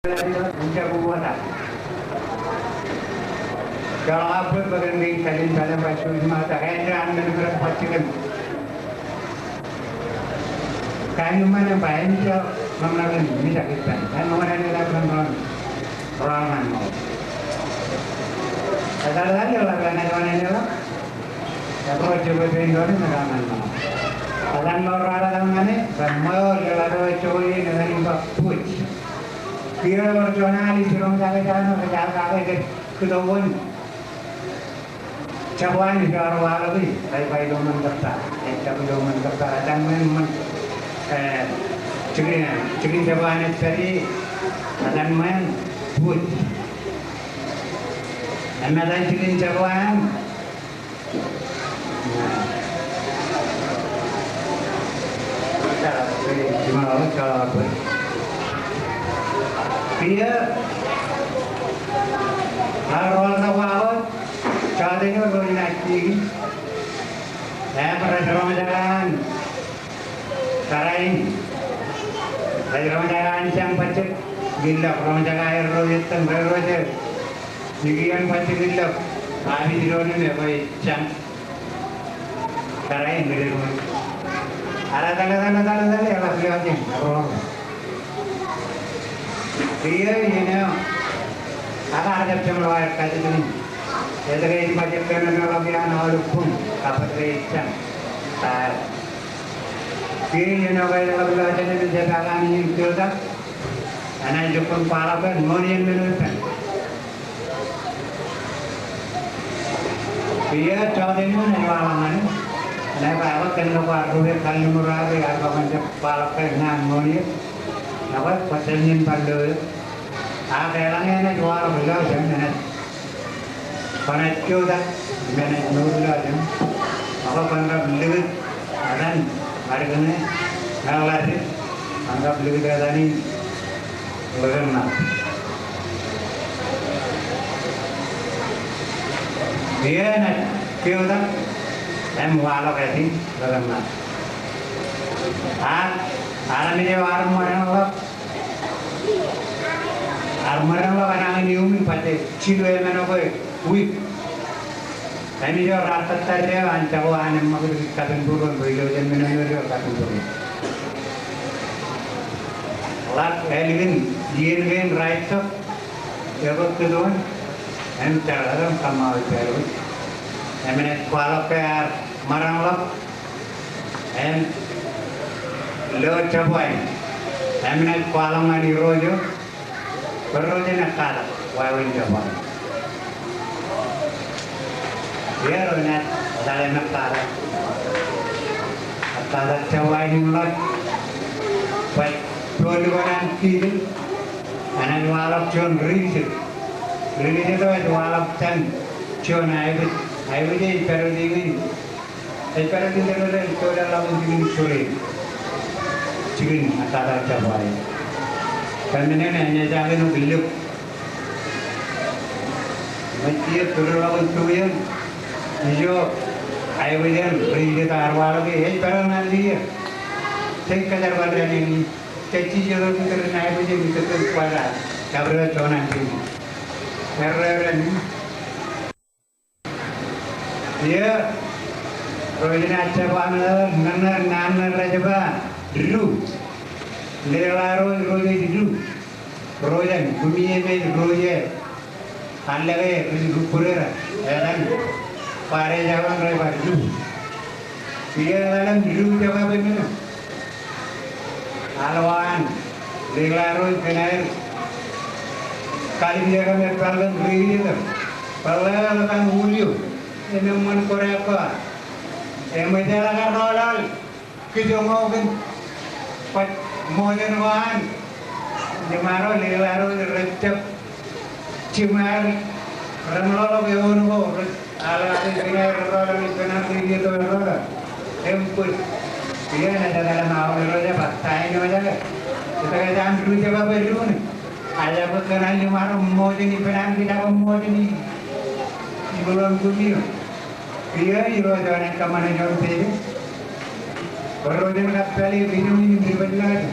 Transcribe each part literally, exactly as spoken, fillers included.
Ejja bwe wōt ak. Joḷọk aō bōk bōk en kein kajin pād im ba juj ṃaat ak āindein an men bwe ren bajjek im kaenōṃṃan im ba ejja ṃōṇōṇō in mijak ippān. Āinwōt an eḷap ren ro, ro ṃōṇōṇō. Etal etal eḷap, enaaj wōn an eḷap. Ej ro jebwe pein doon im etal ṃōṇōṇō. Etan ḷọk raar etal ṃōṇōṇō, ba ṃool eḷap eo ej jokwe in etan in ba bōj. Kiiō ewōr juon al ij jiroñ jake jān eo, ej al kake kōto wōn. Jabwaan eo ar waḷọk e, ej ba ilo ṃōn kōttar, ej jab ilo ṃōn kōttar, etan ṃōn, ṃōn, eh, jikin, jikin jabwaan ej pād ie, etan ṃōn bōj. Eṃṃan jikin jabwaan. Kiiō, ḷak ro ḷọk waḷọk, jọteen eo ro inaaj kiki. Im rej roñjake an kōrā in. Rej roñjake an jañ bajjek, ilọk, roñjake aer ro ettōñ, rej ro je. Ikien bajjek ilọk, abij doon im ekwe jañ. Kōrā in, kōrā in. Eḷap, eḷap, eḷap, eḷap, eḷap, eḷap, eḷap. Kiiō iien eo, ak ear jab jeṃḷọk aer kajjitōk in. Etke ej bajjek kōn eṃṃanḷọk iaan aolep buñ, kab etke ej jañ. Bar. Kiiō iien eo ke eḷap ilo jān eṃ ej jab aō kaṃ in keotak. Enaaj lukkuun kwaḷọk ke ṃool iien men eo ippān. Kiiō jọteen eo enaaj waḷọk ñan e. Enaaj ba, ekwe kōn ke kwaar rupe kalliṃur aō ke iar ba kwōn jab kwaḷọk ke ñan ṃool iien. Ekwe kwōj jān iien bar lo eo. Ak eḷaññe enaaj waḷọk ilo jān enaaj, kwōnaaj keotak im enaaj mour ilo jān. Ekwe kwōn kab likūt etan Markeñe, Ñāḷḷadik, kwōn kab likūt etan in Ḷōkōṇaat. Kiiō enaaj keotak im waḷọk āti Ḷōkōṇaat. Ak armej eo ear ṃōrañḷọk, ear ṃōrañḷọk enañin iuṃwin bajjek jilu emān eo kwe wik. Im ijo raar tōttar eo an jako an eṃṃakūt ri Kapinburu im ri ilo jān men eo ri Kapinburu. Ḷak ālikin iien kein raijjọk, ekwe kōto wōn, im jeḷā im kōṃṃan ippa eo. Im enaaj kwaḷọk ke ear ṃōrañḷọk, im lo jabwa in. Im enaaj kwaḷọk ñan irooj eo, bwe ro jen ekkatak wāween jabwa in. Kiiō ro naaj etal im ekkatak. Ekkatak jabwa in im ḷọk. Bwe, bwe lukkuun an kiiō, enaaj waḷọk juon rikijet. Rikijet eo ej waḷọk jān juon aebōj. Aebōj ej pād wōt iien in. Ej pād wōt iien in, ej pād wōt iien in, ej pād wōt iien in. Jikin ekkatak jabwa in. Kōn men eṇ enaaj jañin wōt lōb. Im ej kiiō tōre ḷọk ilo iien. Ijo aebōj eṇ, rikijet ear waḷọk e, ej pād wōt ñan liiō. Jej kōjerbal dān eṇ. Jej jijet wōt ilo tōre in aebōj eṇ, ilo tōre in kwaḷọk. Jabdewōt juon an jeiū. Erreo dān eṇ. Kiiō, ro jenaaj jab ba ṇe, ṇe, ṇe, ṇe, ṇe rej ba, didu. Leḷọk ro, ro jej didu. Ro jān, kumi eṃ ej ro jej. Allōke ri, ri bwidera. Etan, bar ej aō rej ba didu. Kiiō eḷap didu jab ba bwe men. Aḷ eo an, leḷọk ro ippān aer. Kallimjek im eppān ri, ri, ri. Bōk ḷọk ḷọk an wūlio. Im eṃṃan kōrā ko. Eṃōj eḷak ro ḷọk. Kijoño kōn. Bwe ṃool iien ko an. Im ro leḷọk ro rej jab. Jiṃṃaer, ren ḷọk ḷọk eoon ko, rej, aḷ, aḷ, ippān aer rej ḷọk ḷọk ippān aer rej ḷọk ḷọk. Im bōd. Kiiō enaaj etal im aolep ro jab ba ta eo ej jake. Etke ej an didu jab ba bwe didu ṇe. Ejjab kōṇaan ḷōṃaro ṃool jān ippān aer kijak ṃool jān i. Ibuḷōn kumi eo. Kiiō irooj eo enaaj kōṃṃane juon peipe. Bwe ro jen kab pāle kijoñ in im ri bajjek eo.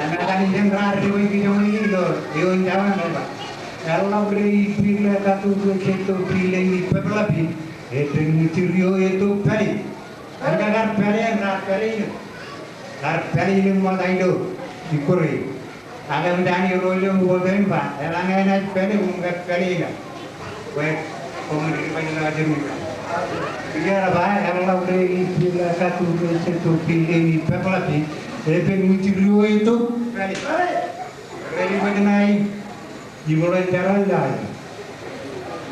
Ñan Anij en raar dibōj kijoñ in ilo eoon jabōn eo ej ba, eḷap ilo Ippirle katurur jet tok, Ippirle in ippeplap in, epen ṃwijjir eo etok pāle. Kōn ke kar pāle, kar pāle ilo, kar pāle ilo ṃokta ilo ikkure in. Ak eṃōj an irooj eo ṃool eo en ba, eḷaññe enaaj pāle, koṃ kar pāle ilo. Bwe koṃwin dibōj ilo ajri in. Iar ba, eḷap ilo Ippirle katurur jet tok, Ippirle in ippeplap in, epen ṃwijjir eo etok pāle. Rej dibōj ṇae, iṃōḷ eo jeral ḷọk.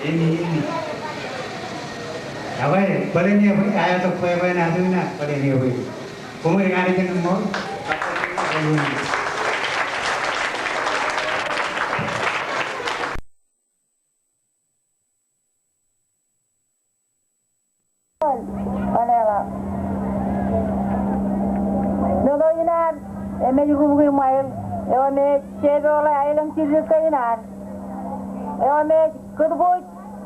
Emi, emi. Ak bōlen eok, aetok bwebwenato in, ak bōlen eok. Koṃwin kanooj in ṃool. Ṃoto in ad, emej Rubukwi Ṃail, eo me ej jepeḷe aelōñ jiljilimjuon in ad, eo me ej kūtbuuj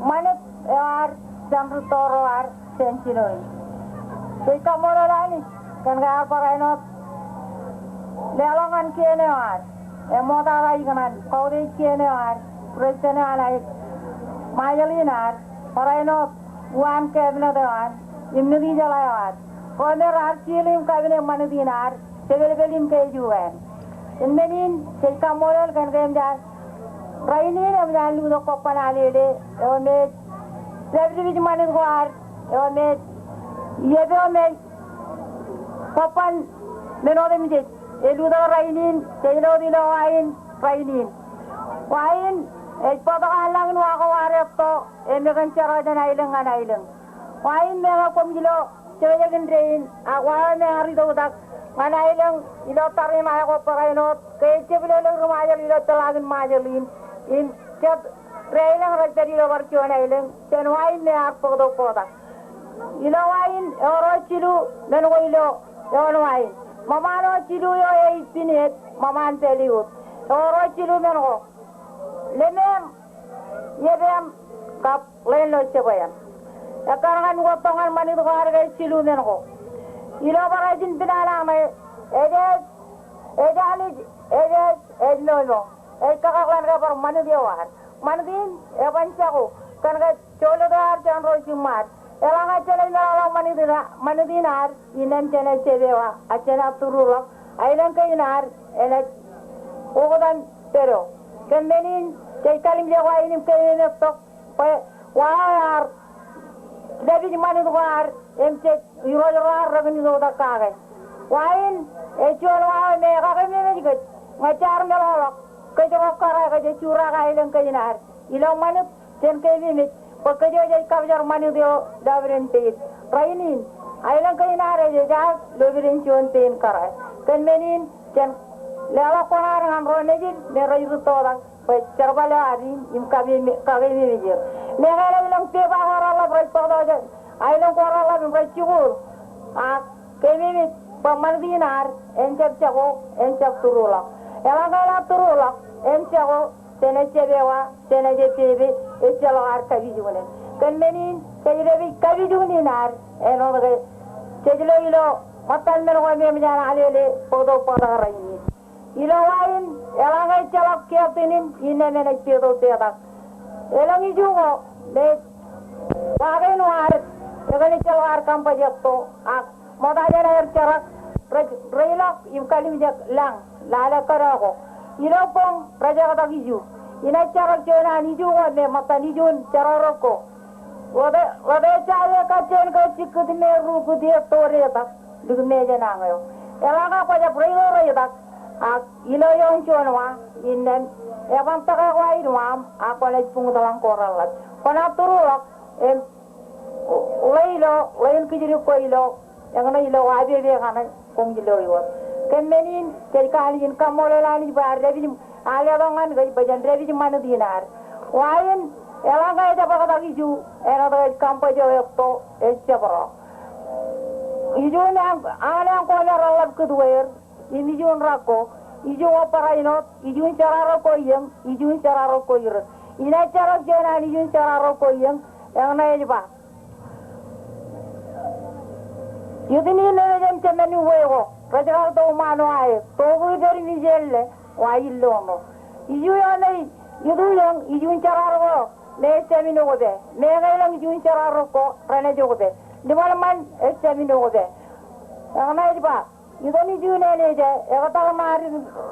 ṃanit eo ad jān rūtto ro ad jān jinoin. Jej kaṃṃoolol Anij kōn ke ear barāinwōt leḷọk ñan kien eo ad, eṃootata ikōṇaan kautiej kien eo ad, president eo an aer, Ṃajeḷ in ad, barāinwōt uwaan cabinet eo an im ṇitijeḷā eo ad, ro me raar seal im kapine ṃanit in ad, jepelpel in ke ej uwaan. Kōn men in, jej kaṃṃoolol kōn ke eṃōj an rainin eṃōj an lutōk kobban alele eo me ej dāpdipij ṃanit ko ad, eo me ej iep eo me ej kobban men otemjej. Elutōk rainin, jej lo wōt ilo wa in rainin. Wa in ej bōktok an lañ in wa ko ad etto, emeken jerọọj jān aelōñ ñan aelōñ. Wa in meñe koṃij lo jekjekin dein, ak wa eo me ear itoktak ñan aelōñ ilo tariṇae ko barāinwōt, ke ejjab lo ḷọk ri Ṃajeḷ ilo jeḷā in Ṃajeḷ in, im jet ri aelōñ rej pād ilo bar juon aelōñ, jān wa in me ear bōktok bōktak. Ilo wa in, ewōr jilu men ko ilo eoon wa in. Ṃōṃaan eo jilu eo e ippān iep, ṃōṃaan pāle wōt. Ewōr jilu men ko. Lemeañ, iepeañ, kab ḷein ilo jebweañ. Ekkar ñan wōt tok ñan ṃanit ko ad ke jilu men ko. Ilo barāinwōt in pinal eo ṇe, ej ej, ej Anij, ej ej, ej momo. Ej kakōḷḷe ke bar ṃanit eo ad. Ṃanit in eban jako, kōn ke joḷọk eo ad jān ro jiṃṃaad. Eḷaññe jenaaj meḷọkḷọk ṃanit in a-, ṃanit in ad, innām jenaaj jeppewa, ak jenaaj tūrḷọk aelōñ kein ad, enaaj oktak im pedo. Kōn men in, jej kalimjek wa in im keememej tok, bwe wa eo ear dāpij ṃanit ko ad, im jej irooj ro ad rekōn itoktak kake. Wa in, ej juon wa eo me ekakememej kōj, ñe jaar meḷọkḷọk, kōj ro kōrā, kōj jurake aelōñ kein ad ilo ṃanit, jen keememej, bwe kōj eo jej kapjar ṃanit eo lọpiden peid. Rainin, aelōñ kein ad ej ejaak lọpiden juon pein kōrā. Kōn men in, jen leḷọk kuṇaad ñan ro nejid me rej rūttotak, bwe jerbal eo ad in im kakememej er. Meñe ḷọk ilọñ pepa ko reḷap rej bōktok jān aelōñ ko reḷap im rej jikuuḷ. Ak keememej bwe ṃanit in ad, en jab jako, en jab tūrḷọk. Eḷaññe eḷap tūrḷọk, en jako, jenaaj jeppewa, jenaaj jeppepe, ejjeḷọk ad kapijuknen. Kōn men in, jej dāpij kapijuknen ad, āinwōt ke jej lo ilo ṃōttan men ko me eṃōj an alele bōktok bōktak rainin. Ilo wa in, eḷaññe ejjeḷọk captain in, innām enaaj peto petak. Elōñ iju ko me ej wa kein ad, ekōn ejjeḷọk ad kaṃṃoolol etto, ak ṃokta jān aer jerak, rej, reilọk im kalimjek lañ, lale kōdọ ko. Ilo boñ, rej ektak iju. Inaaj jerak juon an iju ko me ṃōttan ijun jerọk ko. Ḷote, ḷote ejja eo kajjien ke jikkut me rukut etto retak, likmejān añ eo. Eḷaññe kwōjab reilo retak, ak ilo eoon juon wa, innām eban tōke ko aer ilo aṃ, ak kwōnaaj buñtlañ ko reḷḷap. Kwōnaaj tūrḷọk, im ḷe ilo, ḷein kijdik ko ilo, eñṇe ilo wa pepe kaṇe, koṃij lo wōt. Kōn men in, jej kanooj in kaṃṃoolol Anij bwe ear dāpij, ear letok ñan kōj bwe jen dāpij ṃanit in ad. Wa in, eḷaññe ejjab ektak iju, āinwōt ke ej kaṃ bwe eo etto, ejjab ro. Ijun añ, añōn añ ko me reḷḷap kūtweer, im ijun rak ko, iju ko barāinwōt, ijun jerọọlḷọk ko iiō, ijun jerọọlḷọk ko irōk. Inaaj jerak juon an ijun jerọọlḷọk ko iiō, eñṇe ej ba, Iut in, iien eṃṃan uwe ko, Rej kar to ṃaan eo aer, to ko ippād mijelle, wa illoñḷọk. Iju eo me ituiōñ, ijun jerar ko me ejāmin okpe. Meñe elōñ ijun jerar ko renaaj okpe. Ḷimālṃan ejāmin okpe. Eñṇe ej ba, itok ijin eṇ ej, ektak ṇa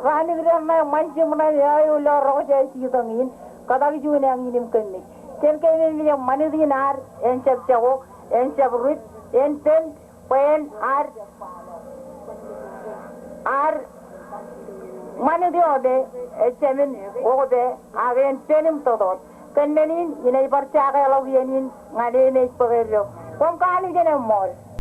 raan ikdar ṇe ṃan jiṃ ṇe eo eo ilo roñjake ej itok in, kōtak ijin eñ in im kōmmej. Jen keememej ṃanit in ad, en jab jako, en jab ruj, en pen, bwe en ad, ad ṃanit eo me ejāmin okpe, ak en pen im totot. Kōn men in, inaaj bar jakeḷọk iien in ñan eṃ ej bōk eddo. Koṃ kanooj in eṃṃool.